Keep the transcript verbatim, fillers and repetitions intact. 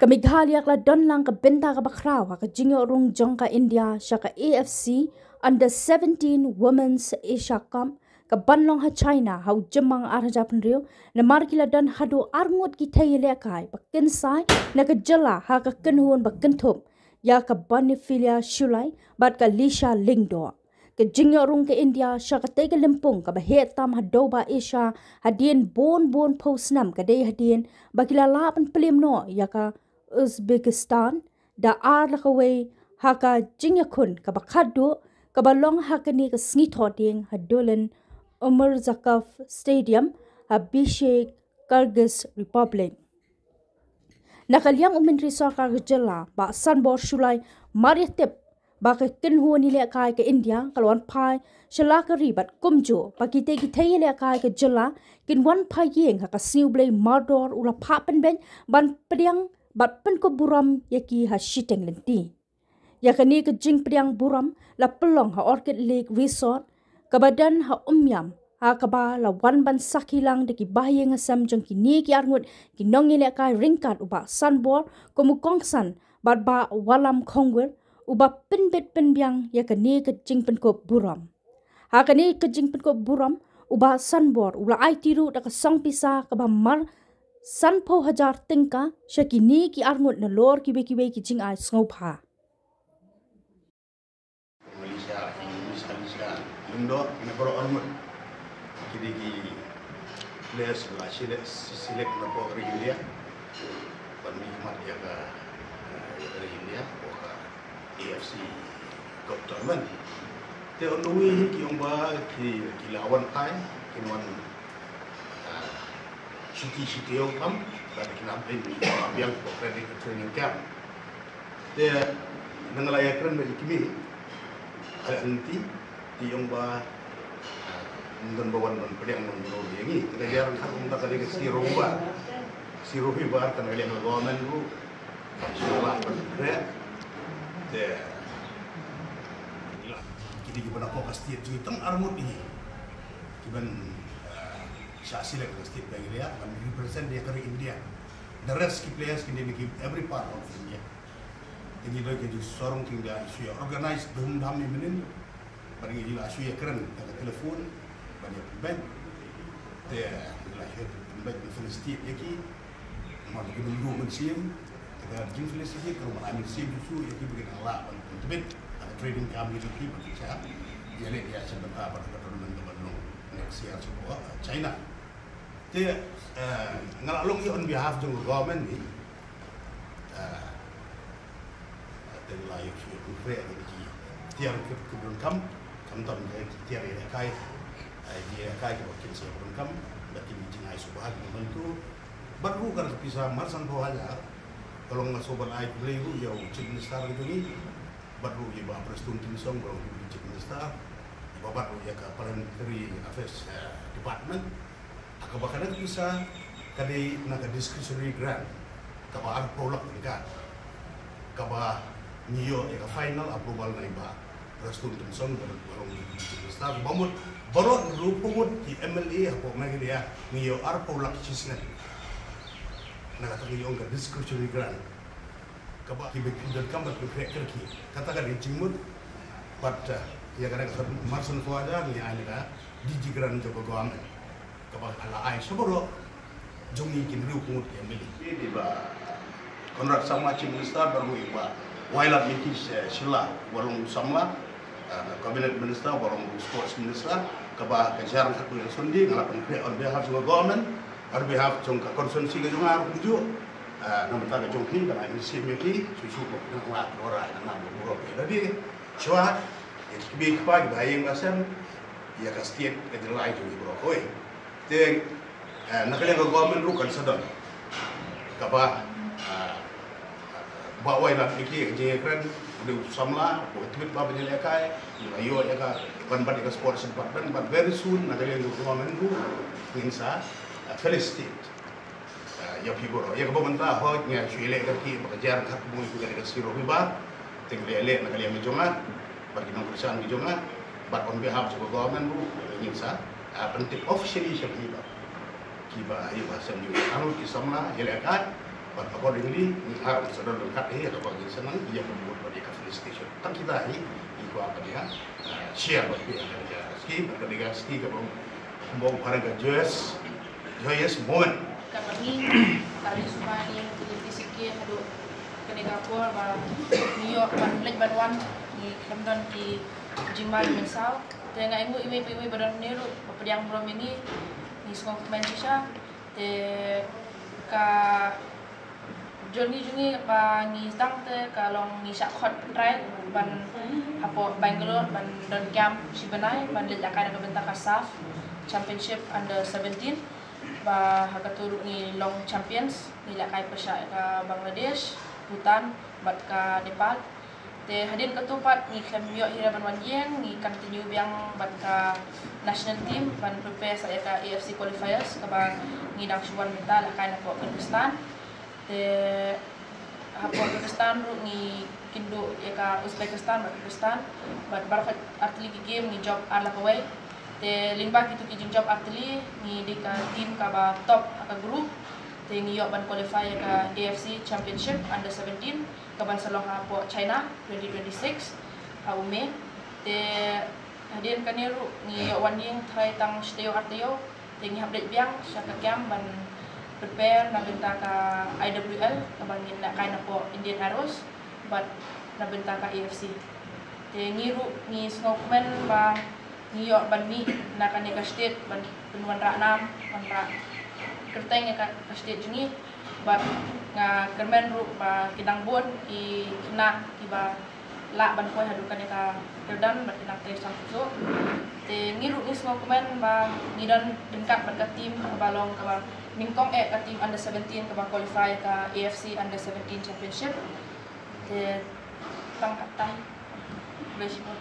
Meghalaya ka la don lang ka bynta kaba khraw ha ka jingïoh rung jong ka India sha ka A F C Under seventeen Women's Asia Cup, ka ban long ha China ha u Jymmang ar hajar phew hynriew, namar ki la don haduh arngut ki thei ïalehkai ba kynsai na ka jylla ha ka kynhun ba kynthup ïa ka Bonifilea Shullai bad ka Lisha Lyngdoh. Ka jingïoh rung ka India sha katei ka lympung kaba heh tam ha dewbah Asia hadien bun bun phew snem ka dei hadien ba ki la lah ban plie noh ïa ka Uzbekistan da ar la kawei ha ka jingïakhun kaba khatduh, kaba long ha kane ka sngi Thohdieng ha Dolan Umurzakanov Stadium ha Bishkek, Kyrgyz Republic. Na ka liang u Myntri Sorkar ka jylla, Bah Sanbor Shullai, mar ïa tip ba ka kynhun ïalehkai ka India ka la wan phai sha la ka ri bad kumjuh ba kitei ki thei ïalehkai ka jylla kin wan phai ïeng ha ka sngi U Blei mardor u la phah pynbeit ban pdiang bad pynkup burom ïa ki ha shiteng lynti. Ïa kane ka jingpdiang burom la pynlong ha Orchid Lake Resort kaba don ha Umiam, ha kaba la wan ban sakhi lang da ki bahaïing hasem jong kine ki arngut ki nongïalehkai ryngkat u Bah Sanbor kum u kongsan bad Bah Wallam Khongwir uba pynbit pynbiang ïa kane ka jingpynkup burom. Ha kane ka jingpynkup burom, u Bah Sanbor u la aiti ruh da ka song pisa kaba mar sanphew hajar tyngka sha kine ki arngut nalor kiwei kiwei ki jingai sngewbha. Malaysia, Indonesia, Malaysia, Indo, ina baroh arngut. Ki dei ki players ba la select, select na ka ri India. Ban mihkhmat ïa ka, eh, ïa ka ri India, ka A F C Cup tournament. Te on the way hi ki ong ba ki, ki la wan phai, kin wan, ah, shuti shuti ong kam, ba ki nang pyn biang ko training, training camp. Te nang la ïa kren ba i kmie, ala nti, ti ong ba, ah, don ba wan ban pdiang ban ro ïa ngi. Te ka jar ka ong ta ka dei ka siro ba. Siro hi ba ka na ka liang ka government ruh. Siro ba ban kre. Te ki dei ki ban ko ka state jong i tang arngut i. Ki ban, ah, sha select ka state ba ngi ïa ban represent ïa ka ri India. The rest ki players ki dei na ki every part of India. Te ngi dei ki ju sorong ki da shu ïa organize dum dam ni mynnin. Bad ngi la shu ïa kren da ka telephone, bad ïa pynbeit. Te ngi la shu ïa pynbeit, ngi felicitate ïa ki. Namar ki dei ruh mynsiem, te ka jingfelicitate ka ruh ma la mynsiem shu shu ïa ki ba ki dang lah ban pyntbit. Da ka training camp ïa ki ba ki shah ïaleh ïa sha bynta bad ka tournament ka ban long next year sha China. Te, eh, nga la long ïa on behalf jong ka government ni. Ah, te la ïoh shu ïoh kynrei ïa ki tiar ki, ki donkam, khamtam ki tiar ïalehkai, eh, ki ïalehkai kiba kin sa donkam, da ki jingai sngewbha kiba mynta. Bad ruh ka pisa mar sanphew hajar, ka long nga sngewbha ai khublei ruh ïa u Chief Minister ka jong ngi, bad ruh ïa Bah Prestone Tynsong, ba long Deputy Chief Minister, bad ruh ïa ka Parliamentary Affairs, eh, Department. Ha kaba ka dei ka pisa ka dei na ka discretionary grant kaba arphew lak tyngka, kaba ngi ïoh ïa ka final approval na i Bah Prestone Tynsong ba long Deputy Chief Minister, ba mut baroh arphew ngut ki M L A hapoh Meghalaya ngi ïoh arphew lak shisnem. Na kata ka ïoh ka discretionary grant. Kaba ki bek ki donkam bad ki khreh kyrkieh. Kata ka dei jingmut. Bad, eh, ïa kane ka mar sanphew hajar ngi ai na ka D G grant jong ka government. Kaba ka la ai sha baroh jong ngi ki hynriewphew ngut ki M L A. Dei ba Conrad Sangma Chief Minister bad ruh i Bah Wailadmiki Shylla ba long samla, eh, Cabinet Minister, ba long Sports Minister, kaba ka jar ka ku ïa sundi nga la pynkhreh on behalf jong ka government, on behalf jong ka constituency ka jong nga ruh kumjuh. Ah, namar ka jong phi, ka la mynsiem ïa phi, shu shu ko phi nang wad ora ïa nang burom ïa lade. Shuwa, ïa ki kmie ki kpa kiba ïeng ba sem, ïa ka state ka jylla jong ngi baroh kawei. Te, eh, na ka liang ka government ruh kan sa don kaba, ah, ba wai na phi ki ka jingïakren, u dei u samla, u tweet ba ban ïalehkai, ïa ka ban bat ïa ka sports department, but very soon na ka liang ka government ruh ngin sa, ah, felicitate. Ah, ïa phi baroh. Ïa kaba mynta hooid nga shu ïaleh ka ki ba ka jar ka bun ka ka siro phi ba. Te ngi ïaleh na ka liang ka jong nga. Bad ki nongkyrshan ki jong nga. Bad on behalf jong ka government ruh ngin sa, ah, pyntip officially sha ki ba. Ki ba ïa ba sem ju anu ki samla ïaleh ka. But accordingly, ngi hap sa don ryngkat hi, haba ngi sa nang ïa ka mut bad ïa ka felicitation. Tang kita hi, ngi kwah ban ïa, uh, share bad phi ïa ka ski, bad ka ski kaba kumba u phareng ka joyous, joyous moment. Kaba ngi, kaba ngi sumar ngi, ngi phi siki haduh kane ka por ba ngi ïoh ban leit ban wan, ngi khlem don ki jingma mynsaw. Te nga ainguh iwei pa iwei ba don hangne ruh ba pdiang burom ïa ngi, ngi sngewkmen shisha. Te ka journey jong ngi ba ngi sdang te ka long ngi shah khot trial ban hapoh Bangalore ban don camp shi bnai ban leit lehkai na ka bynta ka SAFF Championship under seventeen, ba ha katu ruh ngi long champions, ngi lehkai pyrshah ïa ka Bangladesh, Bhutan bad ka Nepal. Te hadien katu pat ngi khlem ïoh hi ruh ban wan ïeng, ngi continue biang bad ka national team ban prepare sa ïa ka A F C qualifiers kaba ngi dang shu wan mynta lehkai napoh Kyrgyzstan. Te hapoh Kyrgyzstan ruh ngi kynduh ïa ka Uzbekistan bad Kyrgyzstan, bad baroh artylli ki game ngi jop ar la kawei. Te lyngba kitu ki jingjop artylli ngi dei ka team kaba top ha ka group. Te ngi ïoh ban qualify ïa ka A F C Championship under seventeen kaban sa long hapoh China twenty twenty-six ha u May. Te hadien kane ruh ngi ïoh wan ïeng trai tang shi taïew ar taïew. Te ngi hap leit biang sha ka camp ban prepare na bynta ka I W L kaba ngin lehkai napoh Indian Arrows bad na bynta ka A F C. Te ngi ruh ngi sngewkmen ba ngi ïoh ban mih na kane ka state ban pynwanrah nam, wanrah kyrteng ïa ka, ka state jong ngi. Bad nga kyrmen ruh ba ki dang bun ki khynnah kiba lah ban poi haduh kane ka kyrdan bad ki dang trei sngewthuh. Te ngi ruh ngi sngewkmen ba ngi don ryngkat bad ka team kaba long kaba nyngkong eh ka team under seventeen kaba qualify ka A F C under seventeen championship. Te tang katei. Khublei shibun.